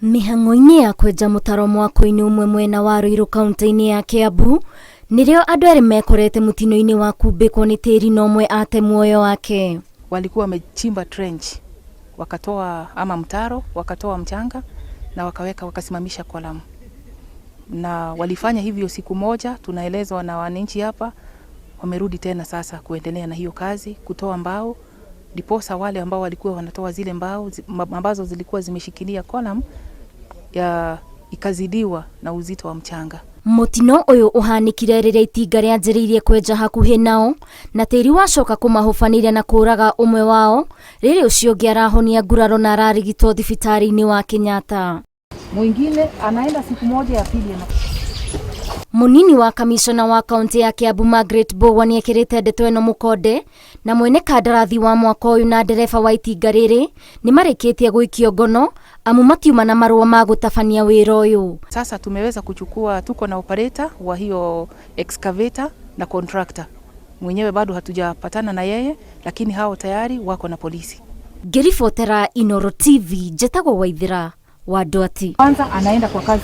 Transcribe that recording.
Mĩhang'o-inĩ ya kwenja mũtaro mwako-inĩ ũmwe mwena wa Ruiru kaunti-inĩ ya Kiambu nĩrĩo andũ erĩ mekorete mũtino-inĩ wa kumbĩkwo nĩ tĩri na ũmwe ate muoyo wake. Walikuwa wamechimba trench, wakatoa ama mtaro, wakatoa mchanga na wakaweka, wakasimamisha column, na walifanya hivyo siku moja. Tunaelezwa na wananchi hapa, wamerudi tena sasa kuendelea na hiyo kazi, kutoa mbao, ndiposa wale ambao walikuwa wanatoa zile mbao ambazo zilikuwa zimeshikilia column ya ikazidiwa na uzito wa mchanga. Mũtino ũyũ ũhanĩkire rĩrĩa itinga rĩanjĩrĩirie kwenja hakuhĩ nao na tĩri wacoka kũmahubanĩria na kũraga ũmwe wao, rĩrĩ ũcio ũngĩ arahonia nguraro na ararigitwo thibitarĩ-inĩ wa Kenyatta. Mwingine anaenda siku moja ya pili ana Mũnini wa kamishona wa kaunti ya Kiambu Margaret Mbugua nĩekĩrĩte ndeto ĩno mũkonde na mwene kandarathi wa mwaka ũyũ na ndereba wa itinga rĩrĩ nĩmarĩkĩtie gũikio ngono amu matiuma na marũa ma gũtabania wĩra ũyũ. Sasa tumeweza kuchukua, tuko na operator wa hiyo excavator na contractor mwenyewe bado hatujapatana na yeye, lakini hao tayari wako na polisi. Ngĩribotera Inooro TV, njĩtagwo Waithĩra wa Ndwati. Kwanza anaenda kwa kazi.